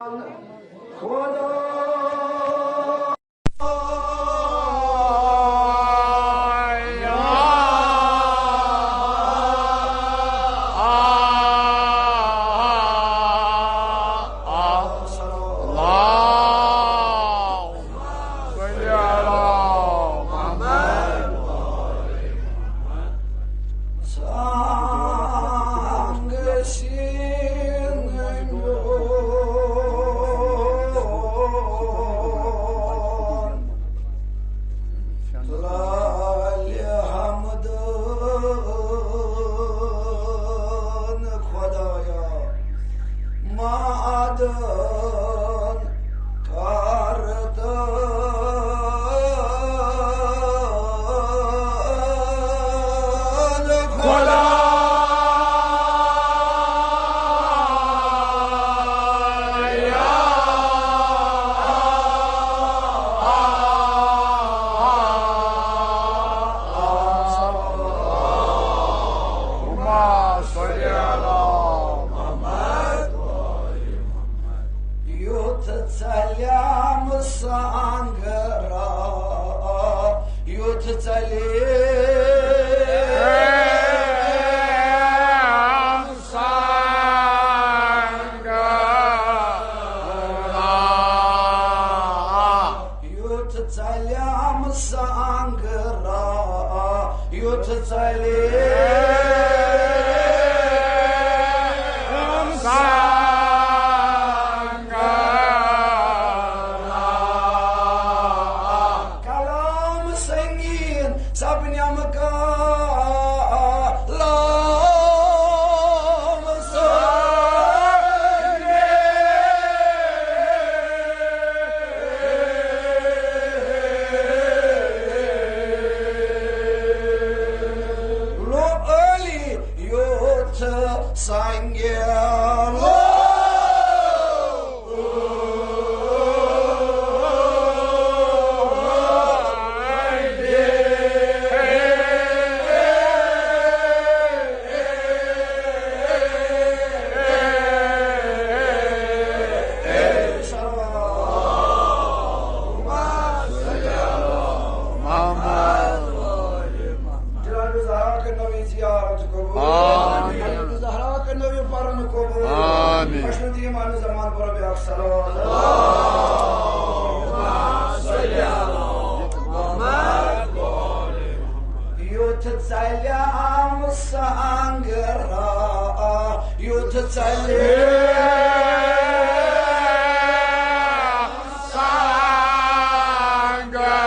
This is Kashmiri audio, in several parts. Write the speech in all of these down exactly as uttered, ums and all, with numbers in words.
خدا. اللهم صل على محمد. سانگ سین لالِ حمدن خدایا، ما عدن کردن خدا. اللهم صل على محمد. یُتھ ژَلیم سانگرا، یُتھ ژَلیم سانگرا. یُتھ ژَلیم سانگرا، یُتھ ژَلیم سانگرا. کلام سنگین سپنم کلام سنگین. لو علی یوتھ سنگین. جناب زہرا کٔرنٲوِو زیارت قبول. آمین. زہرا کٔرنٲوِو پرن قبول. آمین. پشنو دِیِو مانو زمان پر بیاکھ صلوات. یُتھ ژَلیم سانگرا، یُتھ ژَلیم سانگرا.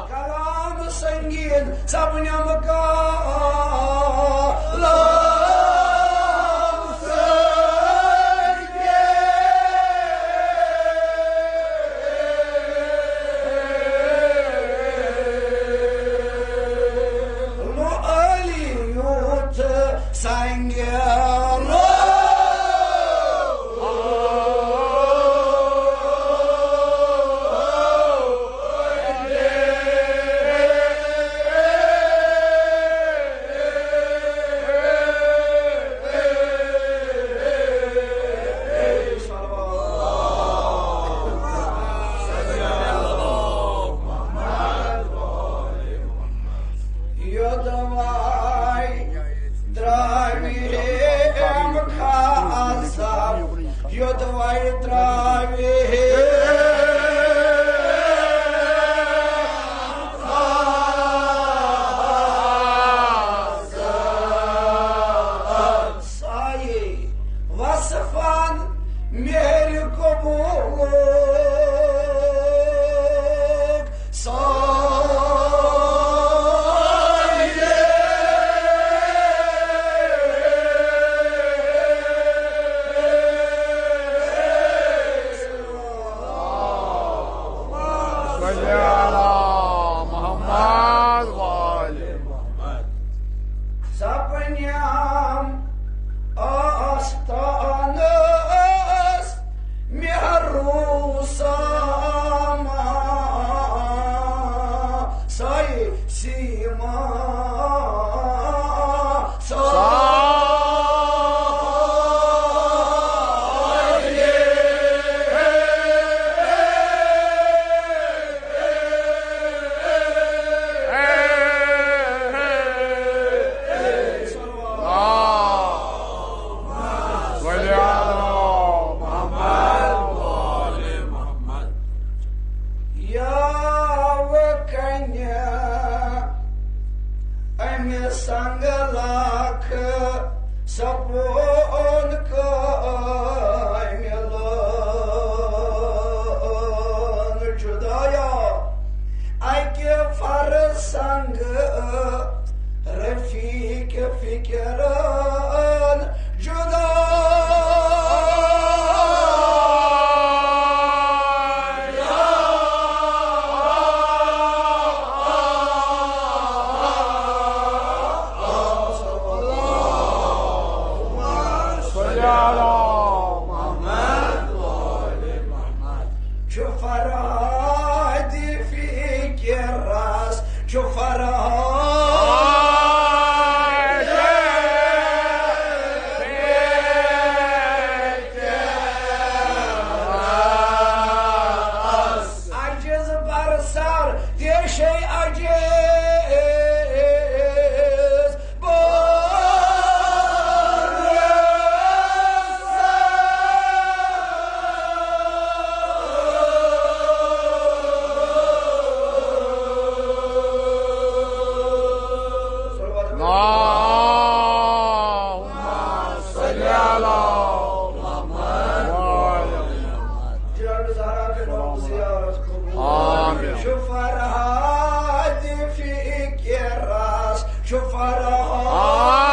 کلام سنگین سپنم کلام سنگین. لو علی یوتھ سنگین. امہِ سنگ لکھ سپون کاملن۔ جدایا اکہِ فرسنگ رفیق فکرن جدا۔ صلی علی محمد۔ چھُ فرہاد فکرس، چھُ فرہاد فکرس۔ عجز بر سر دیشے عجز بر سر۔ اللهم صل على محمد وعلى آل محمد۔ جناب زہرا کے نام زیارت قبول۔ آمین۔ چھُ فرہاد فکرس، چھُ فرہاد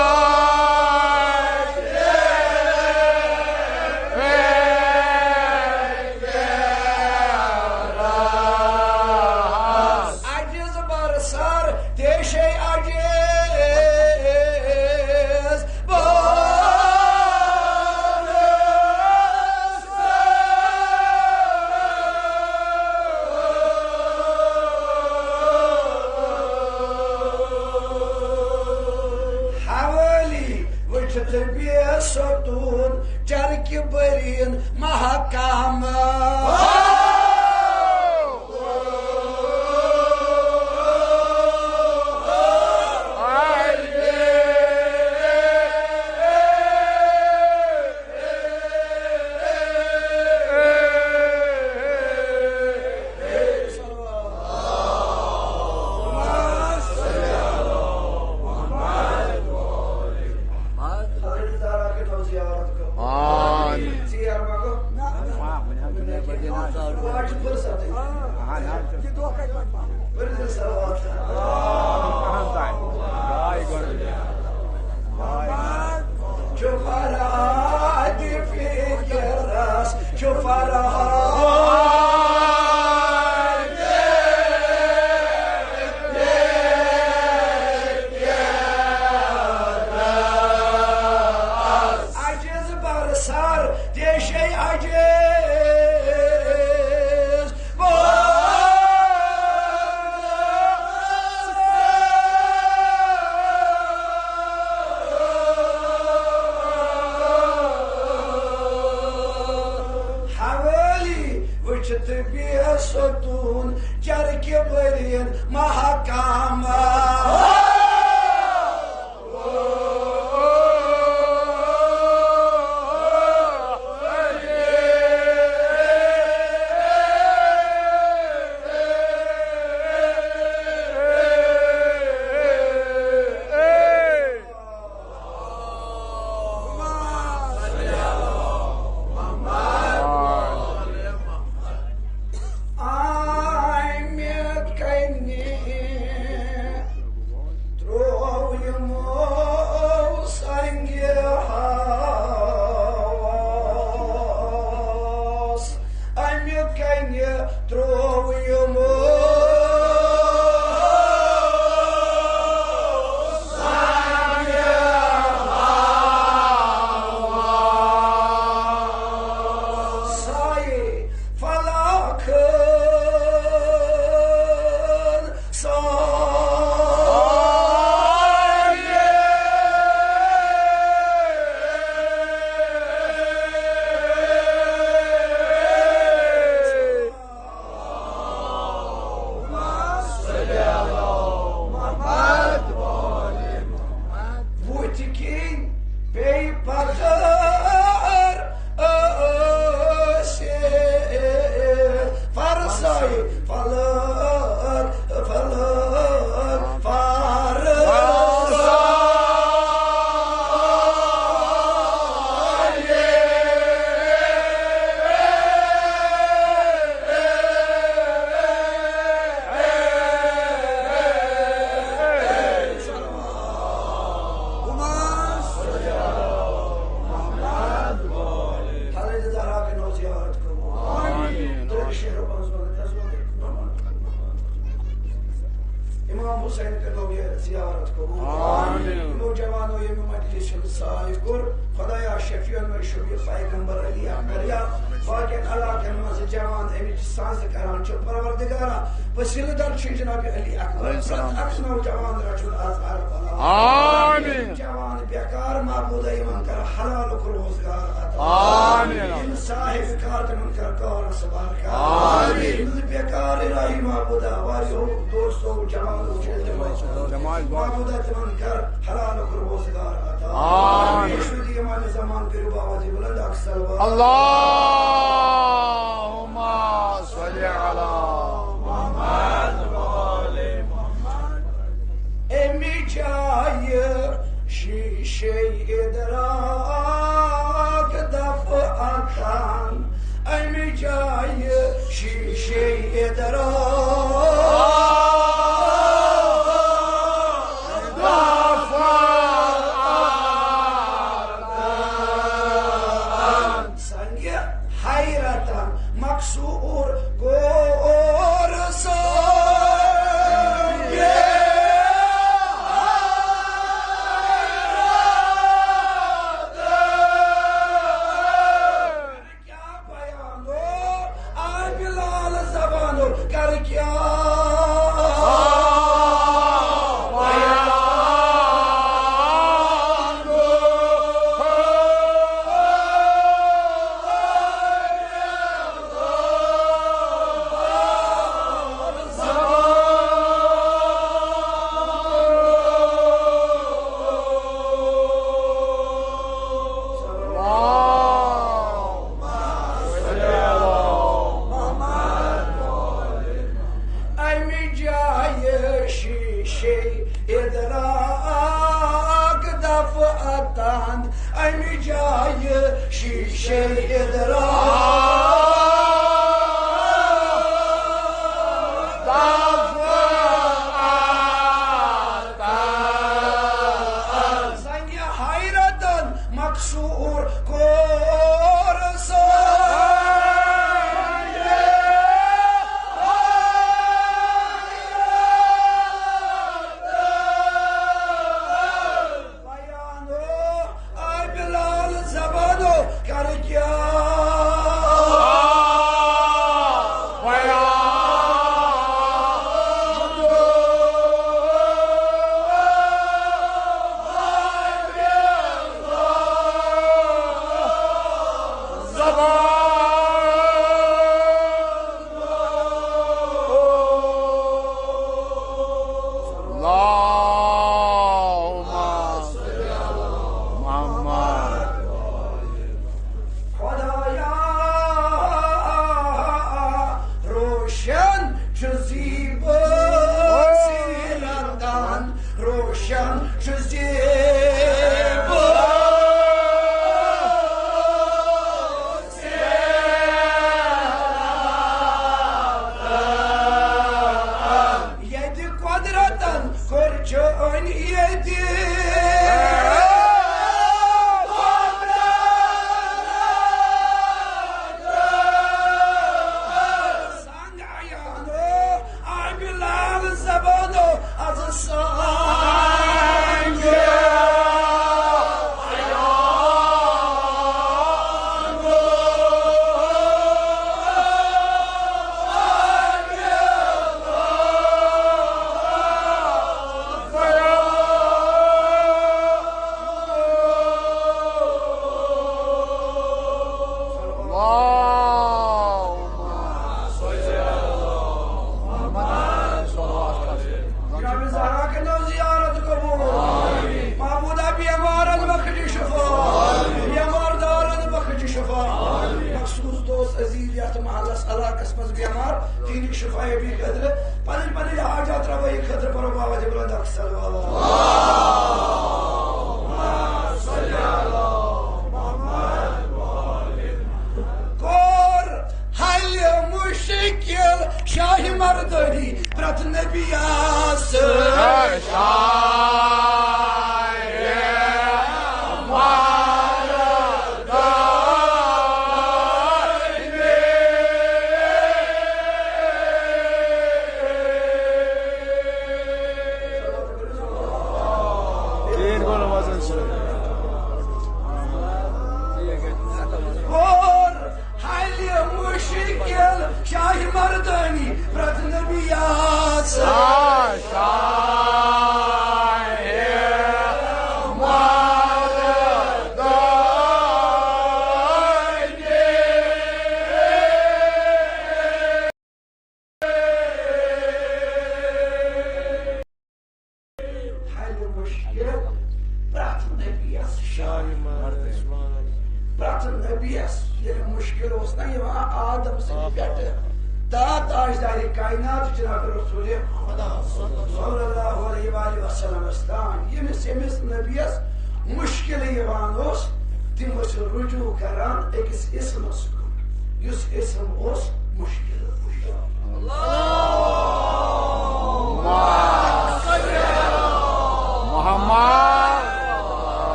فکرس۔ عجز بر سر دیشے عجز بر سر۔ حوالی وچھتھ بے ستون چرکہ برین محکم۔ آمین۔ چھُ فرہاد فکرس، چھُ فرہاد فکرس۔ عجز بر سر دیشے عجز حوالی وچھتھ بے ستون چرکہ برین محکم۔ آمہِ کنہِ سایہِ کوٚر، خۄدایا شفیعن منٛز شفیع پیغمبر علی اکبر یا باقین علاقن منٛز جوان اَمِچ سنٛز کران چھِ، پروردگارا، وسیلہٕ در چھِ جناب علی اکبر۔ علیہ السلام۔ پرٛٮ۪تھ اکھ نوجوان رچھُن از عرب علاقہٕ۔ آمین۔ جوان بیکار معبودا یِمن کر حلالُک روزگار عطا۔ آمین۔ یِم صاحب کار تِمن کر کارس برکت۔ آمین۔ یِم بیکار الہی معبودا واریاہو دوستو جوانو چھِ تِمن۔ جماعت۔ معبودا تِمن کر حلالُک روزگار عطا۔ آمین۔ یشودی امام زمان کٔرِو باوازِ بلند اکھ صلوات۔ اللہم صل علی محمد و آل محمد۔ اَمہِ جایہِ شیٖشے اِدراک دفعتن، اَمہِ جایہِ شیٖشے اِدراک دفعتن۔ سنگِ حیرتن مقصور کور سنگِ حیرتن۔ کیا بیانو، آ بلال زبانو، کر کیا بیانو۔ اَمہِ جایہِ شیٖشے اِدراک دفعتن، اَمہِ جایہِ شیٖشے اِدراک دفعتن۔ سنگِ حیرتن مقصور کور سنگِ حیرتن۔ بیانو، آ بلال زبانو، کر کیا بیانو۔ زبان۔ اللہم صل علی محمد۔ خدایا، روشن چھُ زیبہٕ سیرتن، روشن چھُ زیبہٕ سیرتن۔ ییٚتہِ قۄدرتن کوٚر چٲنۍ ییٚتہِ۔ سنگ عیانو، آ بلال زبانو، از سنگ عیانو۔ جناب زہرا کٔرِو زیارت قبول۔ محمودہ بیمارن بخش شفا۔ بیمار دارن بخش شفا۔ مخصوص دوست عزیز یتھ محلس علاقس منٛز بیمار، تِہنٛدِ شفا یابی خٲطرٕ پنٕنۍ پنٕنۍ حاجات روائی خٲطرٕ پرو باوازِ بلند اکھ صلوات۔ کوٚر حل مشکل شاہ مردٲنی پرٛٮ۪تھ نبیَس۔ شاہ مردٲنی۔ تین گوٚو نہٕ وزن سۭتۍ۔ یاسر۔ حل مشکل پرٛٮ۪تھ نبیَس شاہ۔ پرٛٮ۪تھ نبیَس ییٚلہِ مشکل اوس نہ یِوان آدم سٕنٛدِ پٮ۪ٹھٕ تا تاجدارِ کائنات جناب رسول خدا صلی اللہ علیہ وآلہ وسلمس تام، ییٚمِس ییٚمِس نبیَس مشکل یِوان اوس، تِم ٲسۍ رجوع کران أکِس اسمس کُن، یُس اسم اوس مشکل کشا۔ محمد۔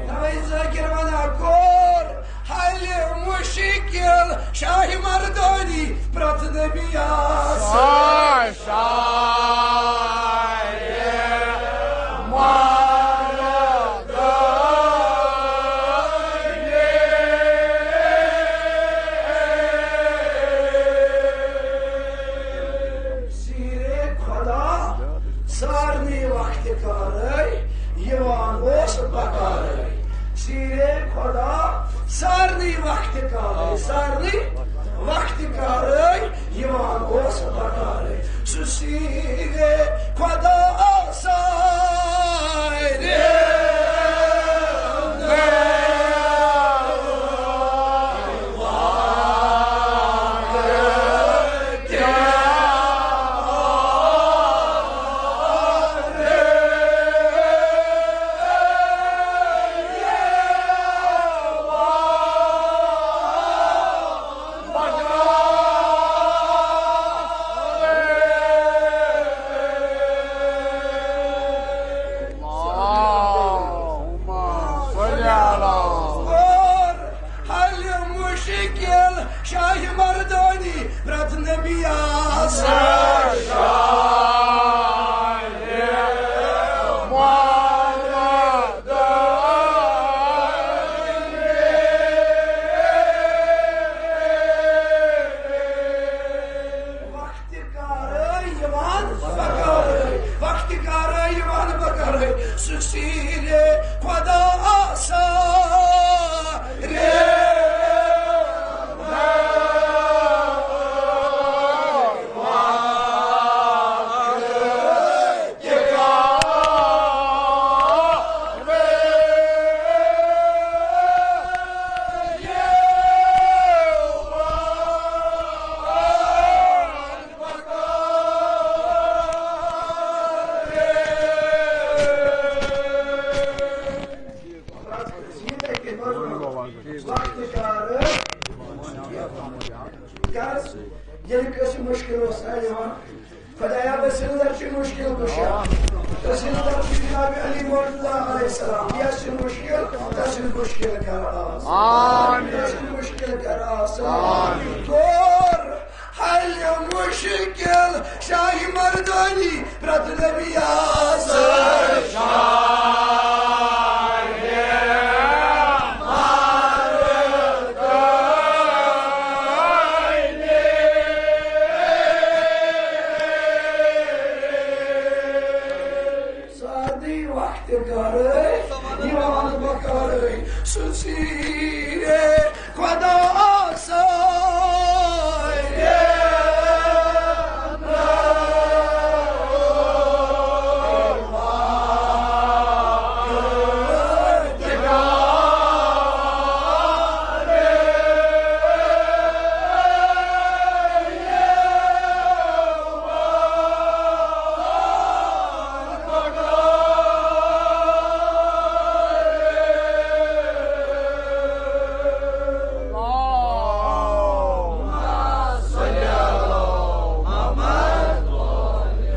توے ذاکر ونان کوٚر حل مشکل شاہ مردانی پرٛٮ۪تھ نبیَس۔ زیرے خدا سارنٕے وقتہِ کارے یِوان اوس بکارے۔ زیرے خدا سارنٕے وقتہِ کارے، سارنٕے وقتہِ کارے یِوان اوس بکارے۔ سُہ زیرے خدا سارے۔ اللهم صل على اور حل مشکل شاہ مردانی پرٛٮ۪تھ نبیَس۔ وقتہِ کارے یِوان بکارے، وقتہِ کارے یِوان بکارے، سُہ زیرے خدا سارے۔ ییٚلہِ کٲنٛسہِ مُشکِل اوس نہ یِوان، خۄدایا، أسۍ اندر چھِ مُشکِل کُشا، أسۍ اندر چھِ جناب علی مرتضیٰ علیہ السلام، یس چھِ مُشکِل، تس چھِ مُشکِل کر آسان۔ آمین۔ تس چھِ مُشکِل کر آسان۔ آمین۔ کوٚر حل مُشکِل شاہ مردانی پرٛٮ۪تھ نبیَس۔ سادٕے وقتہِ کارے، یِوان بکارے، سُہ زیرے خدا سارے۔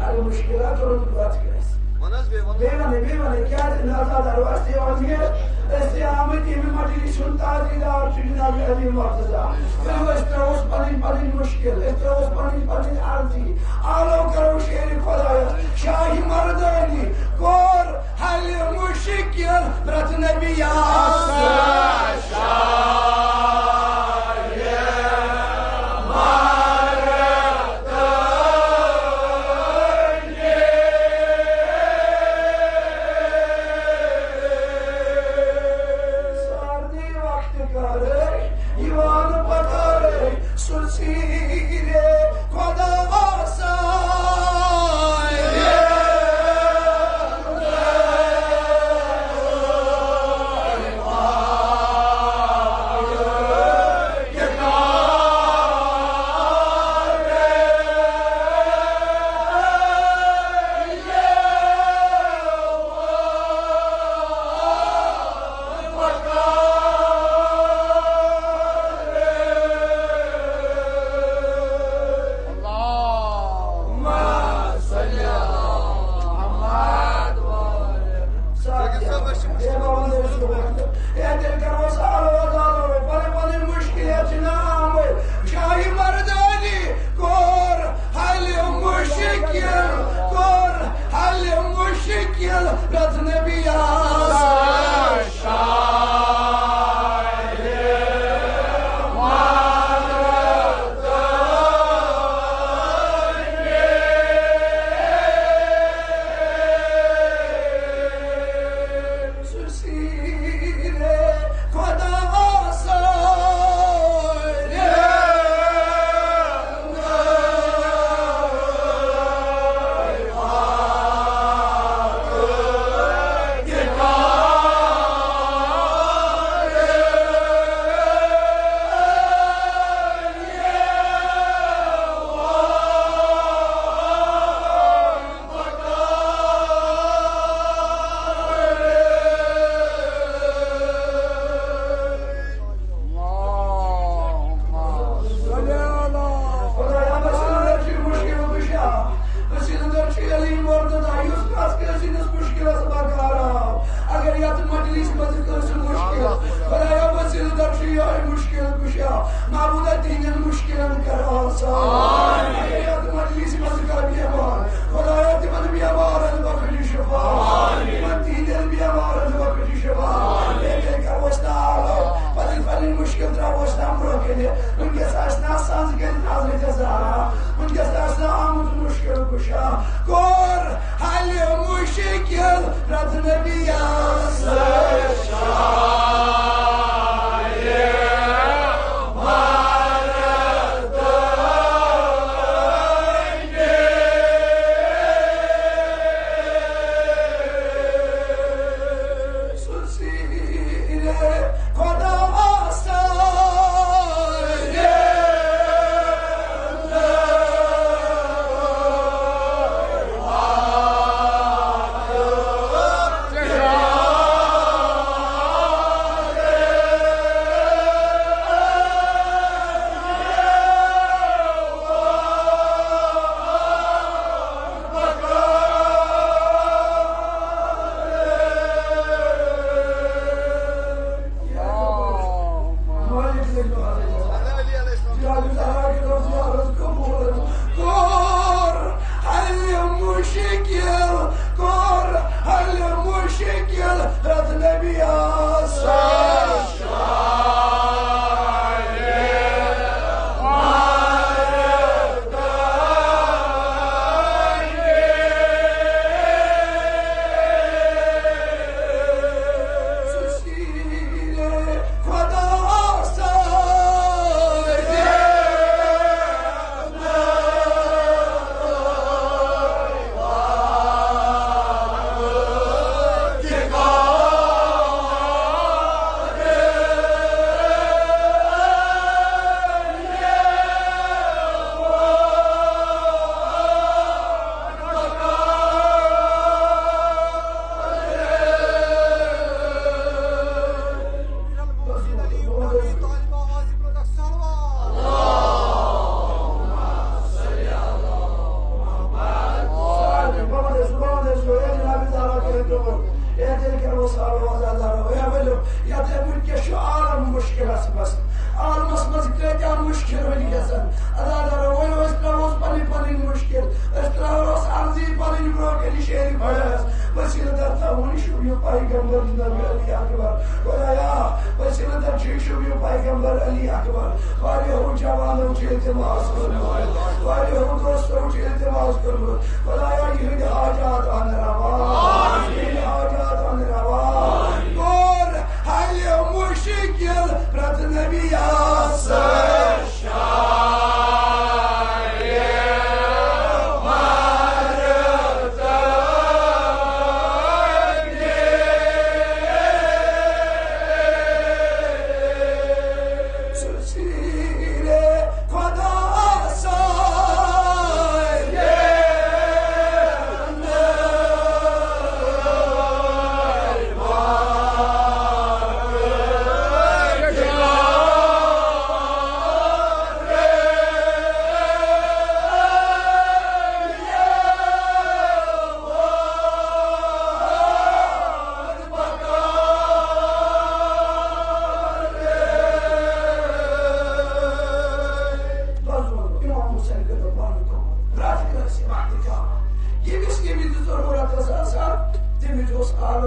اگر مشکلات اور ان کو بات کریں۔ بیوہ نے، بیوہ نے کیا نازا دروازے اور یہ ایسے آمد یہ میں مجلس سنتا دی دا اور چلی نبی علی مرتضی۔ پھر وہ اس طرح اس پنی پنی مشکل، اس طرح اس پنی پنی عرضی۔ آلو کرو شیر خدایا، شاہی مردانی، کور حل مشکل، پرت نبی آسان۔ اے بابا، دٔرۍ صٲب، اے تیٚلہِ کَرو أسۍ آلو، آلو، پَنٕنۍ، پَنٕنۍ مُشکِلات چھِ نہٕ آمٕتۍ۔ شاہی مردانی کوٚر حل مُشکِل، کوٚر حل مُشکِل، رَتھ نبیَس۔ اگر یتھ مجلس منٛز کٲنٛسہِ مُشکِل، خۄدایا، وسیلہٕ در چھُ یِہوٚے مُشکِل کُشا۔ معبودا، تِہنٛدٮ۪ن مُشکِلن کر آسان۔ اگر یتھ مجلس منٛز کانٛہہ بیمار، خۄدایا، تِمن بیمارن بخش شفا۔ تِمن تِہنٛدٮ۪ن بیمارن بخش شفا۔ اے تیٚلہِ کرو أسۍ ناو، پنٕنۍ پنٕنۍ مُشکِل ترٛاوو أسۍ نمبرو کِنہِ۔ وٕنکیٚس آسہِ نا سنٛز کٔرِتھ حضرت زہرا، وٕنکیٚس آسہِ نا آمُت مُشکِل کُشا۔ کوٚر حل مُشکِل رَتھ نبیَس۔ کوٚر حل مُشکِل، کوٚر حل مُشکِل رَتھ نبیَس۔ یتھ وٕنکیٚس چھُ عالم مُشکِلس منٛز۔ عالمس منٛز کۭتیاہ مُشکِل وٕنکیٚس۔ اللہ تعالیٰ، ؤنِو أسۍ ترٛاووس پنٕنۍ پنٕنۍ مُشکِل۔ أسۍ ترٛاووس عرضی پنٕنۍ برونٛہہ کَنہِ شیرِ خۄدایَس۔ وسیٖلہٕ در تھاوُن شُبیو پیغمبر جناب علی اکبر۔ خۄدایا، وسیٖلہٕ در چھُ شُبیو پیغمبر علی اکبر۔ واریاہو جوانو چھُ التماس کوٚرمُت۔ واریاہو دوستو چھُ التماس کوٚرمُت۔ خۄدایا، یِہِنٛدۍ حاجات اَن روا۔ یِہِنٛدۍ حاجات اَن روا۔ کوٚر حل مُشکِل رَتھ نبیَس۔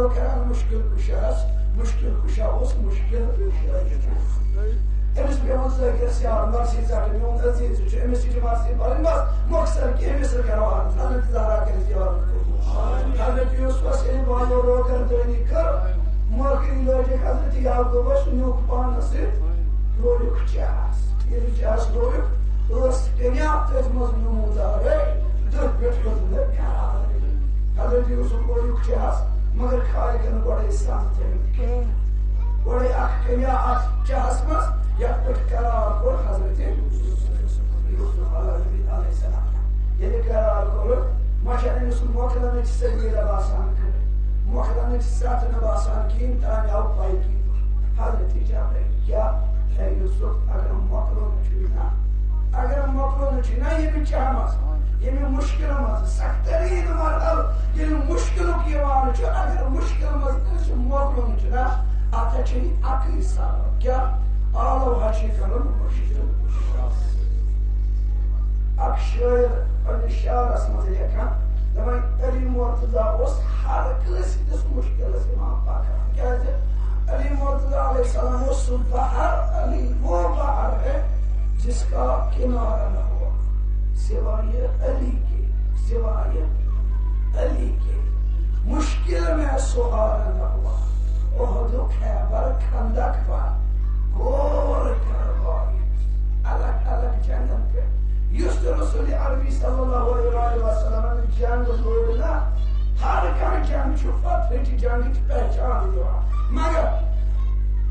کران مشکل کشاہس، مشکل کشا اوس مشکل کشا۔ أمِس پیوٚو ذٲکرس یاد، مرثی ژٹٕنۍ، میون عزیز چھُ، أمِس چھِ مرثی پرٕنۍ، بس مۄخصر کہِ أمِس سۭتۍ کرو عرض۔ حضرت زہرا کٔرِس یاد۔ حضرت یوسفس ییٚلہِ بانو روغن دٲنی کٔر، مۄکھرِ لٲجِکھ حضرت یعقوبس نیُک پانس سۭتۍ، لویُک چہس۔ ییٚلہِ چہس لویُک، ٲس کَنہِ تٔتھۍ منٛز نمودارے، تٔتھۍ پٮ۪ٹھ ہیوٚت نہٕ قرار۔ حضرت یوسف لویُک چہس، مگر خالقن گۄڈے سَزٕ تٔمۍ۔ گۄڈے اکھ کَنہِ اتھ چہس منٛز، یتھ پٮ۪ٹھ قرار کوٚر حضرت یوسف علیہ السلام۔ ییٚلہِ قرار کوٚرُکھ، ما چھےٚ أمِس مۄکلنٕچ سبیٖل باسان کِنہٕ؟ مۄکلنٕچ سَتھ نہٕ باسان کِہیٖنۍ، تانۍ آو پاے کہِ حضرت جبرائیل، کیٛاہ ہے یوسف، اگر مۄکلُن چھُے نا، اگر مۄکلُن چھُے نا، ییٚمہِ چاہہِ منٛز، ییٚمہِ مُشکِلہٕ منٛز، سخت تریٖن مرحلہٕ، ییٚلہِ مُشکِلُک یِوان چھُ، اگر مُشکِل منٛز کٲنٛسہِ مۄکلُن چھُ نا، اتھ چھُ اکٕے سبب، کیٛاہ؟ آلو حظ چھُ کرُن مُشکِل۔ اکھ شٲعر پننِس شعرس منٛز لیکھان، دپان، علی مرتضی اوس ہر کٲنٛسہِ ہٕنٛدِس مُشکِلس یِوان پکان۔ کیٛازِ؟ علی مرتضی علیہ السلام اوس سُہ بحر، علی وہ بحر ہے جس کا کنارہ نہ ہوا، سوائے علی کے، سوائے علی کے مشکل میں سہارا نہ ہوا۔ احد و خیبر خندق پر غور کروائے۔ الگ الگ جنگن پہ یُس تہِ رسول عربی صلی اللہ علیہ وسلم جنگ لوٚڑ نا، ہر کانٛہہ جنگ چھُ فتحٕچ جنگٕچ پہچان دِوان۔ مگر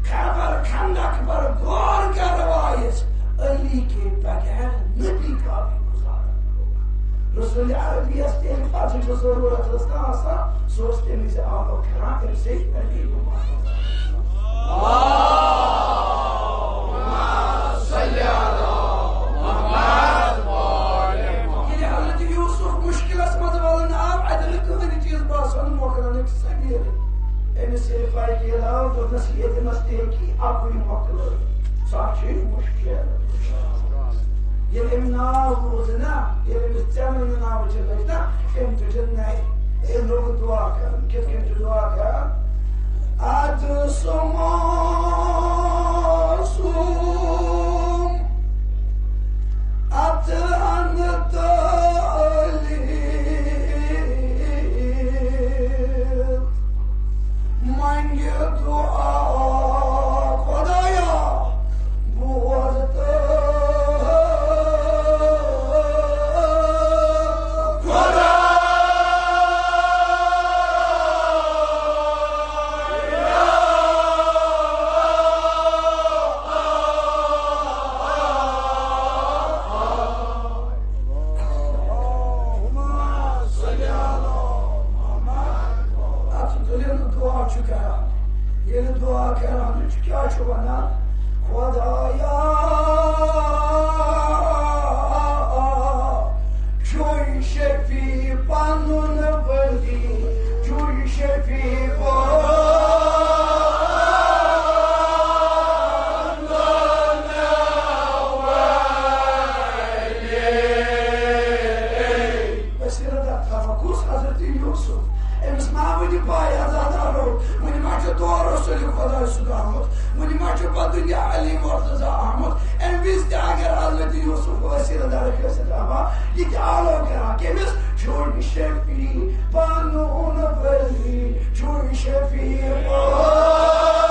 خیبر خندق پر غور کروائے، علی کے بغیر نبی کا بھی گزارا نہ ہوگا۔ رسول عربی یس تیٚلہِ پتہٕ چھُ ضروٗرت ٲس نہٕ آسان، سُہ اوس تَمہِ وِزِ آلو کران، تٔمۍ سٕے علی محمد۔ ییٚلہِ حضرت یوسف مُشکِلس منٛز ولنہٕ آو، اتہِ نہٕ کٕہٕنۍ چیٖز باسان مۄکلنٕچ سبیٖل۔ أمِس ییٚلہِ پاے کہِ ییٚلہِ آو، دوٚپنس، ییٚتہِ نس تہِ ہیٚکہِ اَکُے مۄکلٲوِتھ، سُہ چھُ مُشکِل۔ ییٚلہِ أمۍ ناو بوٗز نا، ییٚلہِ أمِس ژےٚ وَنہِ ناو چھِ لٔج نا، أمۍ تہِ چھِ نَرِ۔ أمۍ لوٚگ دُعا کَرُن۔ کِتھ کٔنۍ چھُ دُعا کَران؟ اَدٕ سُہ معصوم، اَتھ اَنٛدٕ تٲلیٖد۔ منگہِ دعا خدایا، بوز تہٕ خدا۔ اَتھ دِلہِ دُعا چھُ کران۔ ییٚلہِ دُعا کران چھُ، کیٛاہ چھُ وَنان؟ خدایا، چھُے شفیع پَنُن ولی، چھُے شفیع پَنُن ولی۔ وسیلہ در تھاوان کُس؟ حضرت یوسف۔ أمِس ما وٕنہِ پاے عزادارو، وٕنہِ ما چھُ دورٕ رسول خداے سُنٛد آمُت، وٕنہِ ما چھُ پتہٕ دُنیا علی مرتضی آمُت۔ اَمہِ وِزِ تہِ اگر حضرت یوسف وسیلہ در کٲنٛسہِ تھاوان، یہِ تہِ آلو کران کٔمِس؟ چھُے شفیع پَنُن ولی، چھُے شفیع پَنُن ولی۔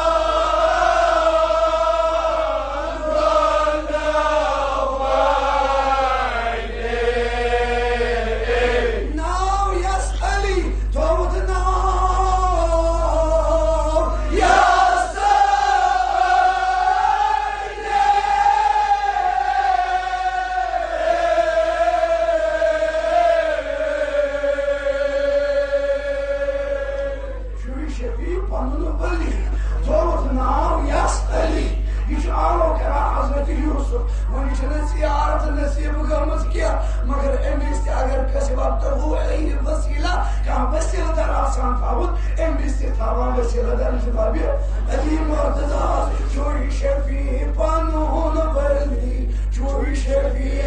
ناو یس علی، تھوٚوُتھ ناو یس علی۔ چھُے شفیع پنُن ولی، تھوٚوُتھ ناو یس علی۔ یہِ چھُ آلو کران حضرت یوسف۔ وۄنۍ چھنہٕ زیارت نصیب گٔمٕژ کینٛہہ، مگر أمِس تہِ اگر کٲنٛسہِ وابتغوا الیہ وسیلہ، کانٛہہ وسیلہٕ در آسان تھاوُن، أمِس تہِ تھاوان وسیلہٕ در جنابِ علی مرتضیٰ۔ چھُے شفیع پنُن ولی، چھُے شفیع۔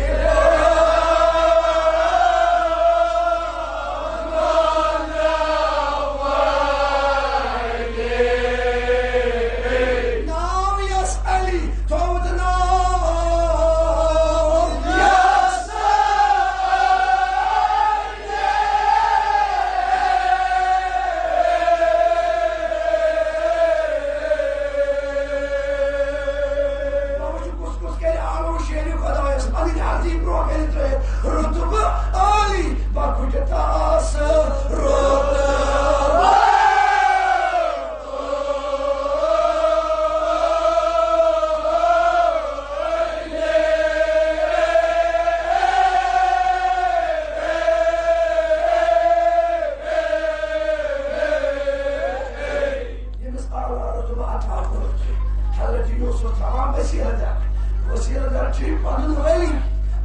اوس سُہ تھاوان وسیلہٕ در۔ وسیلہٕ در چھُ پنُن ولی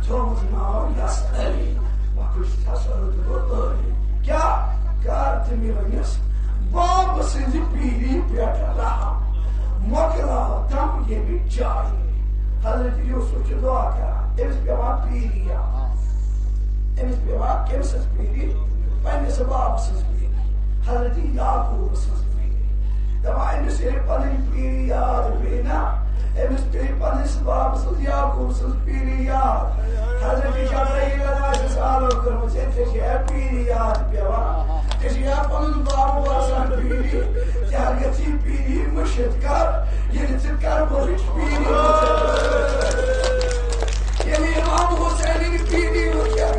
تھوٚومُت ناو یس علی۔ وۄنۍ کُس تسلط گوٚو عٲلی؟ کیٛاہ کر تہٕ میٲنِس باب سٕنٛزِ پیٖری پٮ۪ٹھ رحم، مۄکلاو تم ییٚمہِ جایہِ۔ حضرت یوسف چھُ دعا کران، أمِس پٮ۪وان پیٖری یاد۔ أمِس پٮ۪وان کٔمۍ سٕنٛز پیٖری؟ پننِس باب سٕنٛز پیٖری، حضرت یعقوب سٕنٛز پیٖری۔ دپان، أمِس ییٚلہِ پنٕنۍ پیٖری یاد پیٚیہِ نا، أمِس پیٚیہِ پننِس باب سٕنٛز، یعقوب سٕنٛز پیٖری یاد۔ حضرت جبرائیل علیہ السلام کٔرمٕژ، ژےٚ چھےٚ پیٖری یاد پٮ۪وان؟ ژےٚ چھُ یا پنُن باب باسان پیٖری؟ ژےٚ گژھی پیٖری مٔشِتھ۔ کر؟ ییٚلہِ ژٕ کربلٕچ پیٖری وٕچھکھ، ییٚلہِ امام حسینٕنۍ پیٖری وٕچھکھ،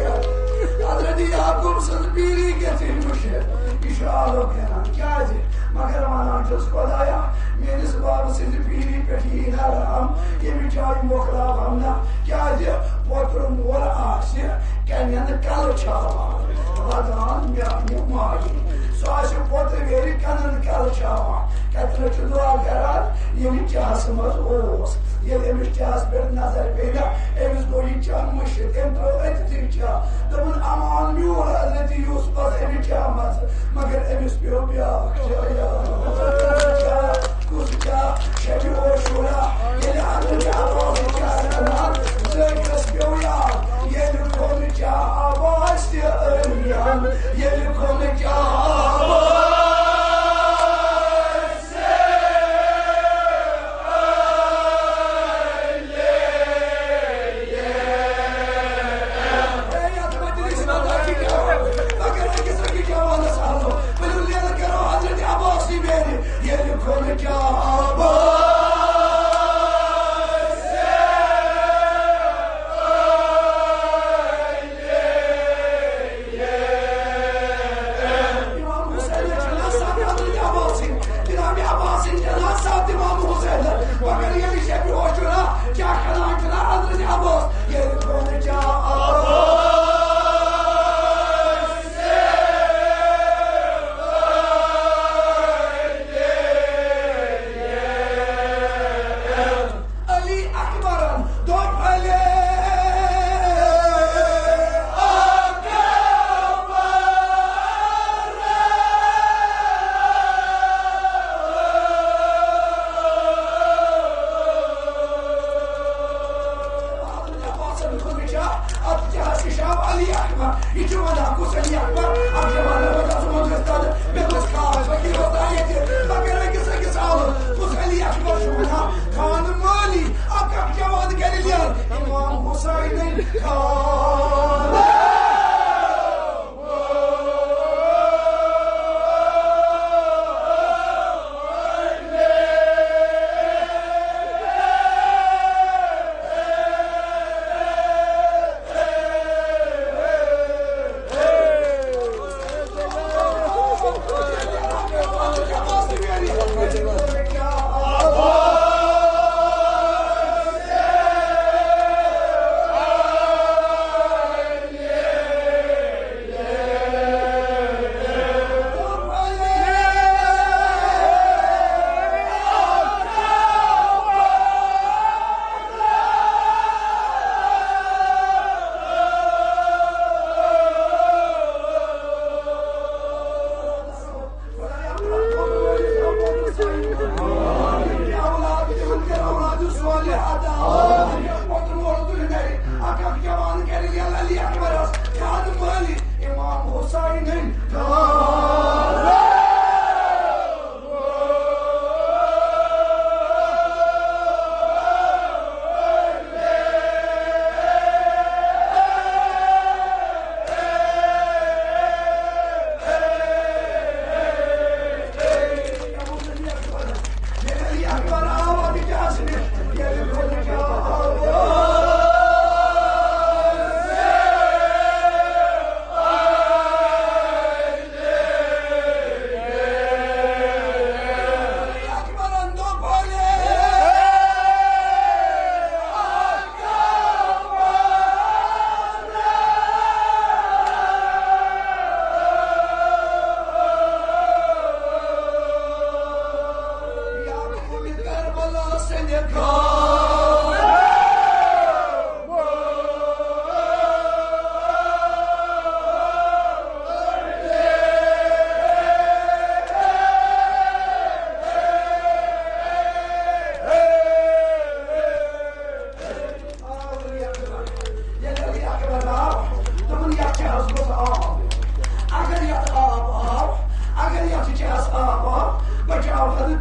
حضرت یعقوب سٕنٛز پیٖری گژھِ مٔشِتھ۔ یہِ چھُ آلو پھیران۔ کیٛازِ؟ مگر ونان چھُس، خدایا، میٲنِس باب سٕنٛزِ پیٖری پٮ۪ٹھ یی نہ رحم، ییٚمہِ جایہِ مۄکلاوہم نہ۔ کیٛازِ؟ پوتُر مول آسہِ کنٮ۪ن کلہٕ چھاوان، ودان میانہِ ماجہِ۔ سُہ آسہِ پوتُر ویرِ کنن کلہٕ چھاوان۔ کتہِ چھُ دعا کران؟ ییٚلہِ چاہس منٛز اوس، ییٚلہِ أمِس چاہس پٮ۪ٹھ نظر پیٚیہِ نا، أمِس گوٚو یہِ چاہ مٔشِتھ، أمۍ ترٛوو أتھی چاہ۔ دوٚپُن، امان میوٗل حضرت یوسفس اَمہِ چاہ منٛز، مگر أمِس پیوٚو بیٛاکھ چاہ یاد۔ کُس چاہ؟ کُس چاہ؟ شبِ عاشورا۔ ییٚلہِ حضرت عباس چاہ کٕنان، زٲوِس پیوٚو یاد، ییٚلہِ کھوٚن چاہ عباس تہِ أنِن، ییٚلہِ کھوٚن چاہ عباس۔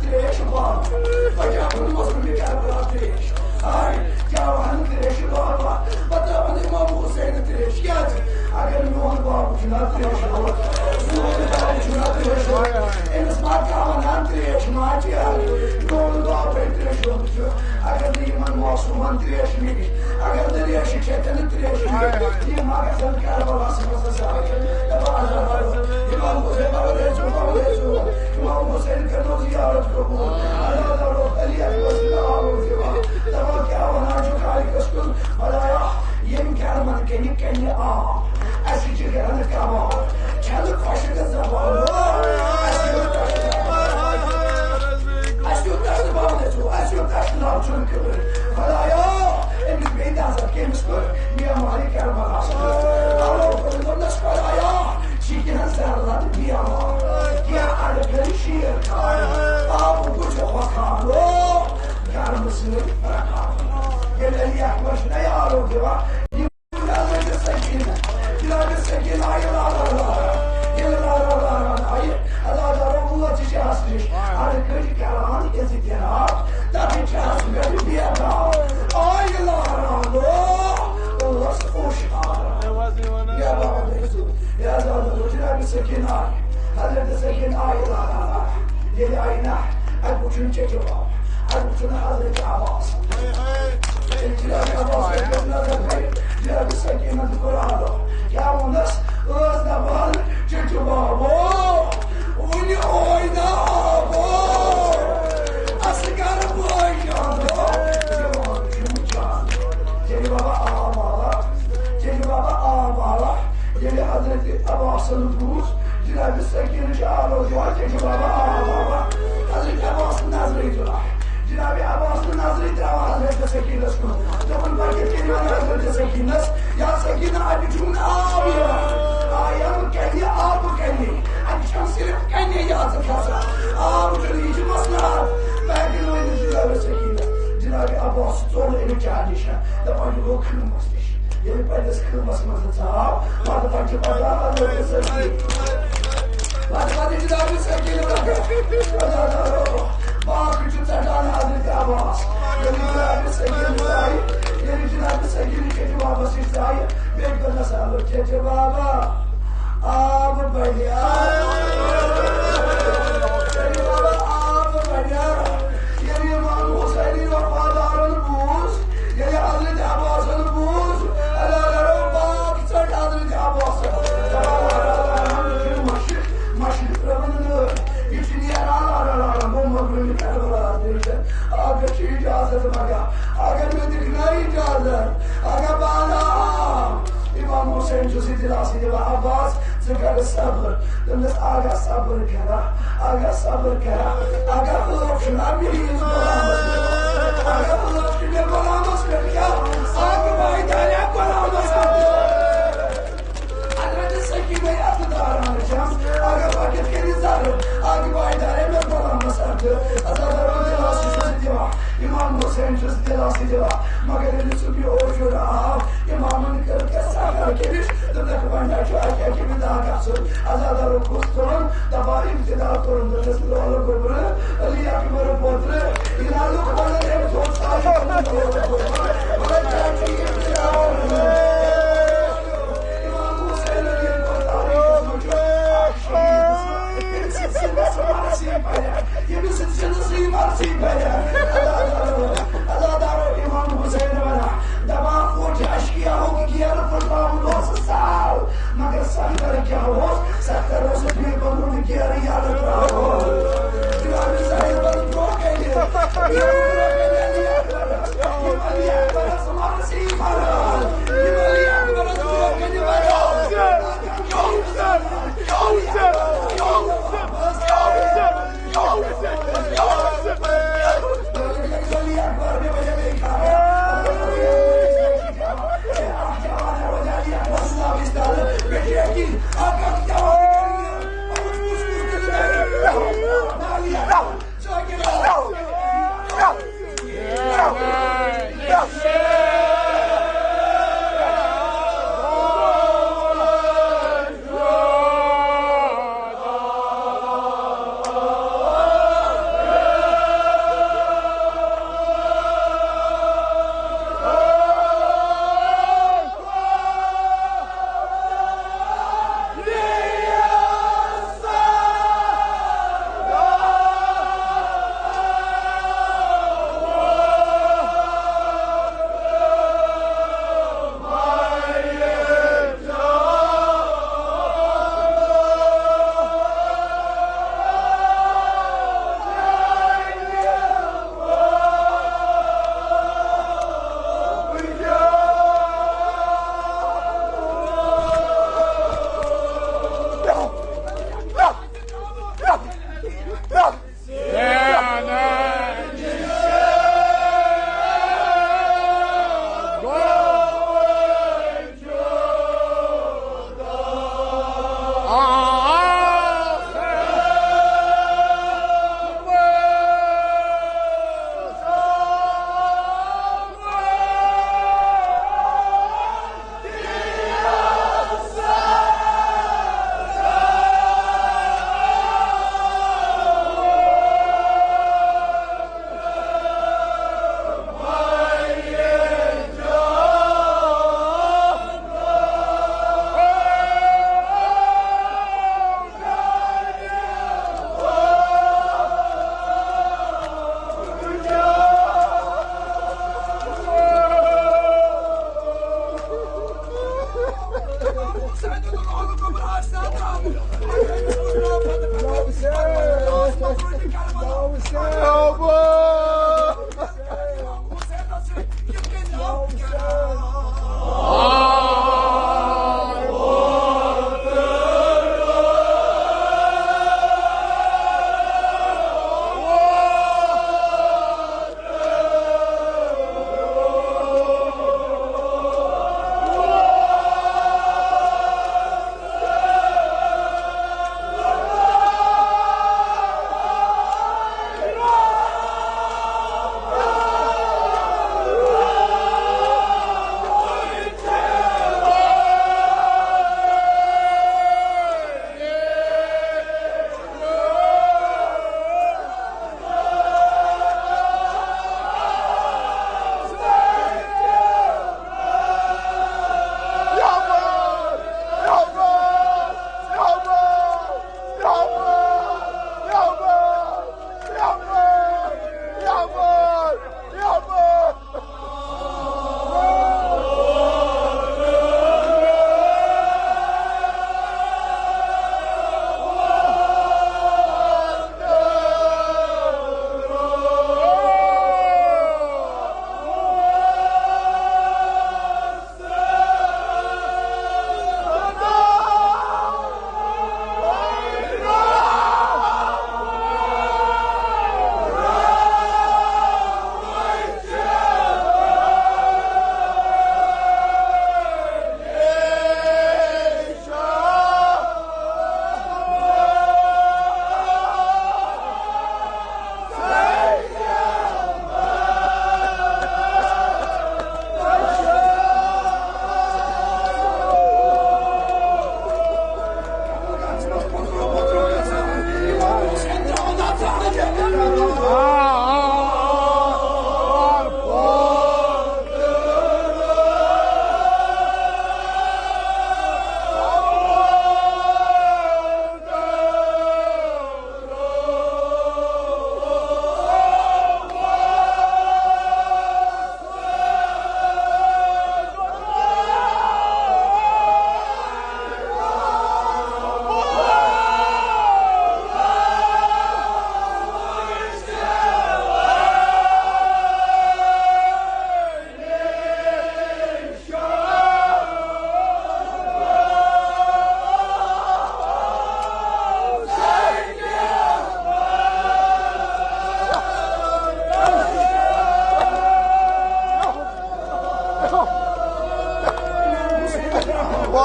تریش باب، بہٕ کیٛاہ وَنہٕ مظلوٗمِ کربلا تریش؟ ہاے، کیٛاہ وَنہٕ تریش بابا؟ بہٕ ترٛاوَن اِمام حُسین تریش۔ کیٛازِ؟ اگر میون باب چھُنہ تریش ہیوٚت، میون باب چھُنہ تریش ہیوٚت، أمِس ما کانٛہہ وَنان تریش ما چیٚیَکھ؟ میون بابے تریش ہیوٚت چھُ۔ اگر نہٕ یِمَن معصوٗمَن تریش میلہِ، اگر نہٕ ریشہِ کھٮ۪تن تریش میلہِ، یِم ما گژھن کربلاہَس منٛز ضایع؟ دَپان، اِمام حُسین، بابا، ریزو، بابا، ریزو۔ اِمام حُسین کٔرِو زیارت قبوٗل۔ اللہ تعالیٰ علی اکبر سٕنٛدِ آلو دِوان۔ دَپان، کیٛاہ وَنان چھُ خالقس کُن؟ خۄدایا، ییٚمہِ گرمن کَنہِ کَنہِ آب، اَسہِ چھِ گرن کباب، کھٮ۪نہٕ خۄشک زبان۔ اَسہِ یوٗتاہ چھُ، اَسہِ یوٗتاہ چھُ، اَسہِ یوٗتاہ چھُ لَب چھُنہٕ کٕہٕنۍ۔ خۄدایا، أمِس بیٚیہِ نظر کٔمِس کٔر؟ بیمارِ کربلاہَس منٛز۔ آلو کوٚر دوٚپنَس، خۄدایا، چھِ کینٛہہ ذرت بیمار، کینٛہہ اَڑٕ کھٔنۍ شیر کھان، آبہٕ گُجہِ ہۄکھان، او، گرمہٕ سۭتۍ رَکھان۔ ییٚلہِ علی اکبر چھُنہ یہِ آلو دِوان، یہِ حضرت سکینہ، جناب سکینہ آیہِ لاران لاران، ییٚلہِ لاران لاران آیہِ، اللہ تعالیٰ ووت یہِ جہاز نِش، اَڑٕ کٔڑۍ کران اضطراب، تَتھ جہاز پٮ۪ٹھ بیدار۔ آیہِ لاران، او، اوس اوش آرام۔ یا بابا، یا زیادٕ جناب سکینہ آیہِ، حضرت سکینہ آیہِ لاران لاران۔ ییٚلہِ آیہِ نا، اَتہِ وٕچھُن چیٚچہِ بابا، اَتہِ وٕچھُن حضرت عباس۔ ییٚلہِ جناب عباس رضی اللہ عنہ گٔے، جناب سکینہ تہِ کوٚر آلو۔ کیٛاہ ووٚنُس؟ ٲس دَپان، چیٚچہِ بابو، وُنہِ اوے نا آبو، اَصغر بٲے جانو، جوان چھُ وٕچھان۔ چیٚچہِ بابا آب آوا، چیٚچہِ بابا آب آوا۔ ییٚلہِ حضرت عباسن بوٗز، جناب سکینہ چھِ آلو دِوان، چیٚچہِ بابا آب آوا۔ حضرت عباس نظرٕے تُلان۔ جناب عباس نہٕ نظرٕے ترٛاوان حضرت سکینس کُن۔ دوٚپُن، بہٕ کِتھ کٔنۍ وَنہٕ حضرت سکینس، یا سکینہ، اَتہِ چھُنہٕ آب یِوان۔ آ، یِم کَنہِ، آبہٕ کَنہِ۔ اَتہِ چھَم صرف کَنہِ یَژھ کھسان۔ آب چھُنہٕ، یہِ چھُ مسلہٕ حل۔ بہٕ ہٮ۪کہٕ نہٕ ؤنِتھ جناب سکینس۔ جناب عباس ژوٚل أمِس چاے نِش۔ دَپان، یہِ گوٚو خۭمَس نِش۔ ییٚلہِ پننِس خۭمَس منٛز ژاو، پتہٕ پتہٕ چھُ پتہٕ حضرت سکینہ۔ پتہٕ پتہٕ چھُ جناب سکینہ پتہٕ۔ اللہ تعالیٰ، باقٕے چھُ ژٹان حضرت عباس۔ ییٚلہِ جناب سکینہ ژایہِ، ییٚلہِ جناب سکینہ چیٚچہِ بابس نِش ژایہِ، بیٚیہِ کوٚرنس آلو، چیٚچہِ بابا، آب بنیٛا۔ چیٚچہِ بابا، آب بنیٛا۔ ییٚلہِ امام حسینٕنۍ وفادارن بوٗز، ییٚلہِ حضرت عباسن بوٗز، اللہ تعالیٰ باغ ژٔٹ حضرت عباسن۔ دَپان، مشرق، مشرق ترٲوٕن نٲر۔ یہِ چھُ نیران لاران لاران، گوٚو مغربِ کربلاہَس نِش۔ اگر چھِ اجازت مگر، اگر مےٚ دِکھ نا اجازت، اگر بہٕ اَنہٕ آب۔ امام حسین چھُ سُہ دِلاسہٕ دِوان، عباس، ژٕ کر صبر۔ دوٚپنَس، اگر صبر کرا، اگر صبر کرا، اگر ٲٹھ چھُنہ مےٚ ییٖژ غلامَس پٮ۪ٹھ، اگر ٲٹھ چھُ مےٚ غلامَس پٮ۪ٹھ کیٛاہ؟ اَکھ بایہِ داریا غلامَس پٮ۪ٹھ۔ حضرت سکینہ اَتھٕ داران چھَم، اگر بہٕ کِتھ کٔنۍ زَرٕ، اَکھ بایہِ داریا مےٚ غلامَس اَتھٕ۔ عزادارو دِلاسہٕ چھُس دِوان، امام حسین چھُس دِلاسہٕ دِوان، مگر ییٚلہِ سُہ بیوٗٹھ یورٕ آو، امامن کٔر کیٛاہ سخر کٔرِتھ، دوٚپنکھ، وۄنۍ چھُ اَکہِ اَکہِ وِدا گژھُن۔ عزادارو کُس تُلُن؟ دَپان، ابتدا کوٚرُن دوٚپنَس، لولہٕ گوٚبرٕ، علی اکبر پوترٕ، یہِ نہ لُکھ وَنان، أمۍ تھوٚو سایہِ کُن لولہٕ گوٚبرٕ۔ وَنان، کیٛاہ چھُ یہِ ابتدا وَنان؟ امام حسین علی اکبر تاریخس منٛز چھُ اکھ شہید، أمۍ سٕنٛدۍ سِنَس منٛز چھِ یِم پَران، ییٚمِس سٕنٛدۍ سِنَس منٛز چھِ یِم پَران۔ عزادارو، عزادارو، امام حسین وَنان، دَپان، اوٚٹ اشکیاہُک گیرٕ پھٕٹراوُن اوس سہل، مگر سخر کیٛاہ اوس؟ سخر اوس بے بنُن گیرٕ یَلہٕ ترٛاوُن۔ جناب سید بَس برٛونٛہہ کَنہِ، برٛونٛہہ کَنہِ Ali Akbar.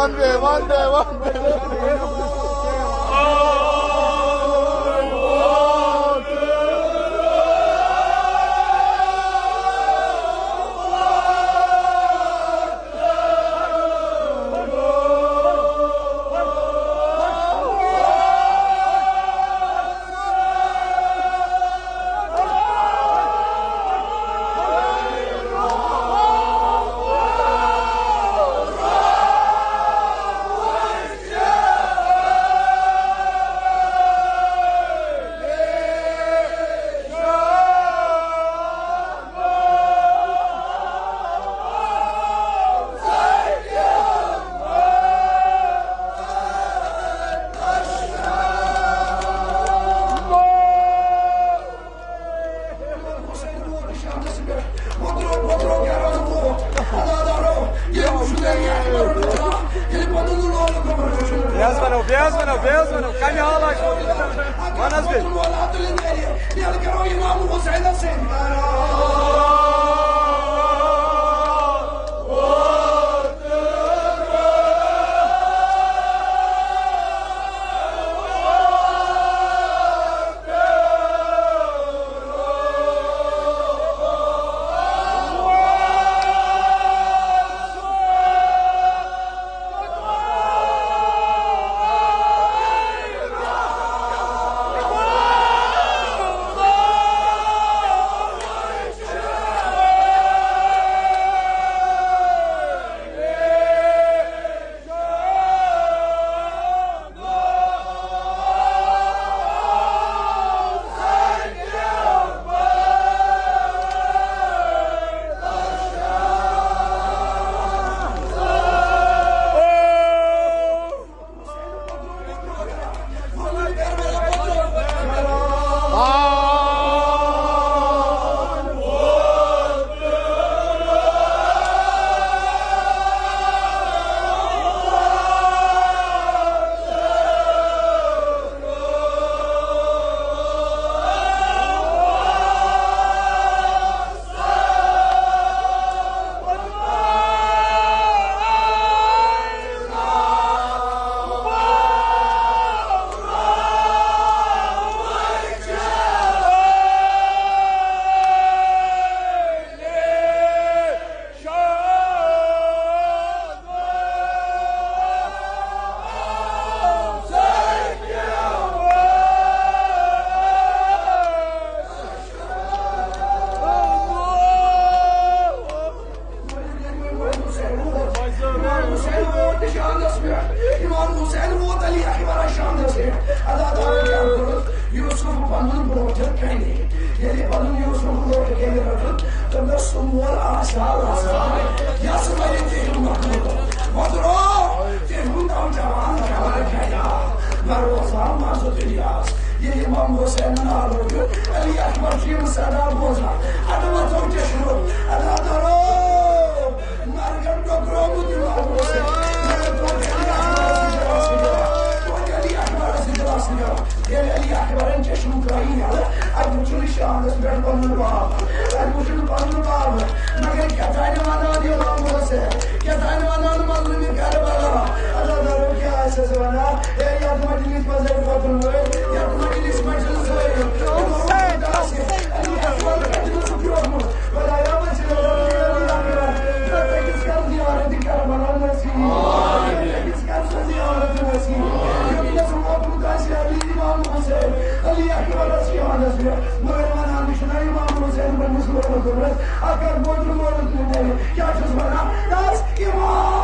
One way, one way, one way. بیٚیہِ حظ وَنو، بیٚیہِ حظ وَنو، بیٚیہِ حظ وَنو، کَمہِ حالہ چھُ؟ وَن حظ بیٚیہِ۔ امام حسین ووت شانس پٮ۪ٹھ، امام حسین ووت علی اکبرس شانس پٮ۪ٹھ۔ اللہ تعالیٰ کیٛاہ کوٚرُس؟ یوسف پنُن برونٛٹھ کَنہِ۔ ییٚلہِ پنُن یوسف برونٛٹھ کَنہِ رٔٹُن، تہٕ مےٚ سُہ مول آسان آسان، یَس وَنہِ تٔمۍ مۄکلو۔ وۄنۍ درٛاو تٔمۍ ہُنٛد نوجوان خبر کَتہِ آو۔ وۄنۍ روزان منٛزٕ دُنیاہَس۔ ییٚلہِ امام حسینن آلو دیُت، علی اکبر چھُ یِم صدا بوزان۔ اَدٕ وۄتھو چشمو، ادا درو۔ مرگن ٹکرومُت امام حسین۔ مگر توتہِ علی اکبرس سۭتۍ ٲس نہٕ کران۔ توتہِ علی اکبرس سۭتۍ ٲس نہٕ کران۔ ییٚلہِ علی اکبرن چشم ترٲوۍ یَلہٕ، اَتہِ وُچھُن شانس پٮ۪ٹھ پنُن باب۔ اَتہِ وُچھُن پنُن باب۔ مگر کیٛاہ تانۍ وَنان یہِ امام حسین؟ کیٛاہ تانۍ وَنان مظلومِ کربلا؟ اللہ تعالیٰ کیٛاہ آسٮ۪س وَنان؟ ہے، یَتھ مجلس منٛز ہے ووتُن وٲلۍ، یَتھ مجلس منٛز چھُنہٕ سٲری۔ یہِ گوٚو وۄنۍ خۄدا سۭتۍ۔ علی اکبر کَتہِ اوسُکھ بیوٗٹھمُت؟ خۄدایا، وۄنۍ چھِ نظر علی اکبر۔ رۄب أکِس کر زیارت کربلا نصیب۔ رۄب أکِس کر سۄ زیارت نصیب۔ یوٚتنَس ووتمُت آسہِ علی امام حسین، علی اکبرس شانس پٮ۪ٹھ۔ مگر وَنان چھُنہ امام حسین پننِس لولہٕ گوٚبرس، اکھ کر بوزُن مولوی نبی۔ کیٛاہ چھُس وَنان؟ دَس امام